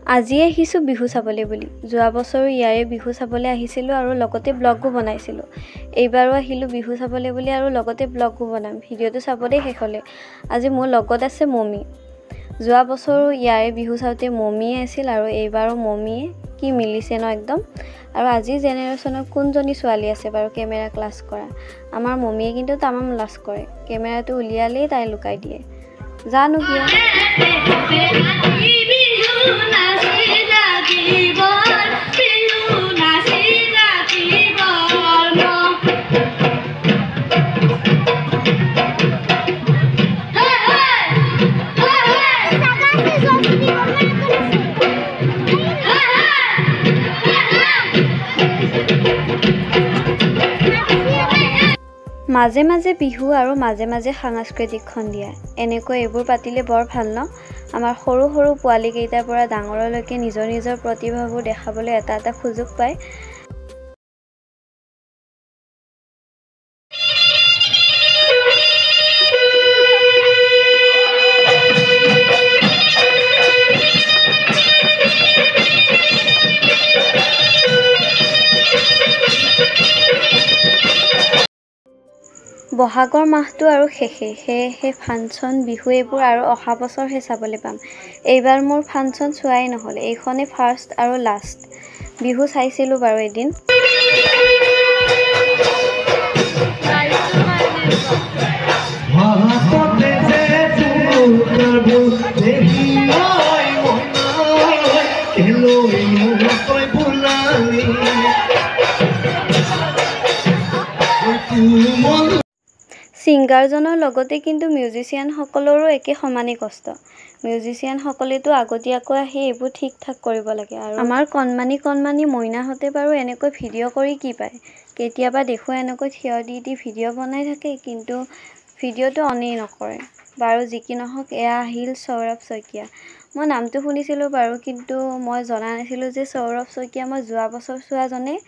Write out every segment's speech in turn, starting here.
আজি আহিছোঁ বিহু চাবলৈ বুলি। যোৱা বছৰো ইয়াৰে বিহু চাবলৈ আহিছিলোঁ আৰু লগতে ব্লগো বনাইছিলোঁ। এইবাৰো আহিলোঁ বিহু চাবলৈ বুলি আৰু লগতে ব্লগো বনাম। ভিডিঅ'টো চাব দেই শেষলৈ। আজি মোৰ লগত আছে মমী। যোৱা বছৰো ইয়াৰে বিহু চাওঁতে মমীয়ে আছিল আৰু এইবাৰো মমীয়ে, কি মিলিছে ন একদম। আৰু আজিৰ জেনেৰেশ্যনৰ কোনজনী ছোৱালী আছে বাৰু কেমেৰা ক্লাছ কৰা? আমাৰ মমীয়ে কিন্তু তামাম লাজ কৰে, কেমেৰাটো উলিয়ালেই তাই লুকাই দিয়ে, জানো কিয়। মাজে মাজে বিহু আৰু মাজে মাজে সাংস্কৃতিক সন্ধিয়া এনেকৈ এইবোৰ পাতিলে বৰ ভাল ন। আমাৰ সৰু সৰু পোৱালীকেইটাৰ পৰা ডাঙৰলৈকে নিজৰ নিজৰ প্ৰতিভাবোৰ দেখাবলৈ এটা এটা সুযোগ পায়। বহাগৰ মাহটো আৰু শেষেই, সেয়েহে ফাংচন বিহু এইবোৰ আৰু অহা বছৰহে চাবলৈ পাম। এইবাৰ মোৰ ফাংচন চোৱাই নহ'ল, এইখনেই ফাৰ্ষ্ট আৰু লাষ্ট বিহু চাইছিলোঁ বাৰু এদিন। ছিংগাৰজনৰ লগতে কিন্তু মিউজিচিয়ানসকলৰো একে সমানেই কষ্ট। মিউজিচিয়ানসকলেতো আগতীয়াকৈ আহি এইবোৰ ঠিক ঠাক কৰিব লাগে। আৰু আমাৰ কণমানি কণমানি মইনাহঁতে বাৰু এনেকৈ ভিডিঅ' কৰি কি পায়? কেতিয়াবা দেখোঁ এনেকৈ থিয় দি দি ভিডিঅ' বনাই থাকে, কিন্তু ভিডিঅ'টো অনেই নকৰে। বাৰু যি কি নহওক, এয়া আহিল সৌৰভ শইকীয়া। মই নামটো শুনিছিলোঁ বাৰু, কিন্তু মই জনা নাছিলোঁ যে সৌৰভ শইকীয়া মই যোৱা বছৰ চোৱাজনেই।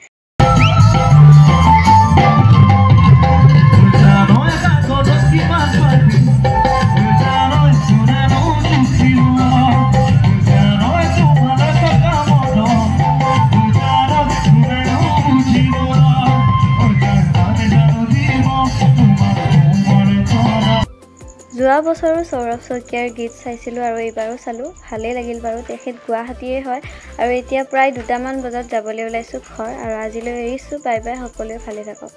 যোৱা বছৰো সৌৰভ শইকীয়াৰ গীত চাইছিলোঁ আৰু এইবাৰো চালোঁ, ভালেই লাগিল বাৰু। তেখেত গুৱাহাটীৰে হয়। আৰু এতিয়া প্ৰায় 2টামান বজাত যাবলৈ ওলাইছোঁ ঘৰ। আৰু আজিলৈ এৰিছোঁ, বাই বাই, সকলোৱে ভালে থাকক।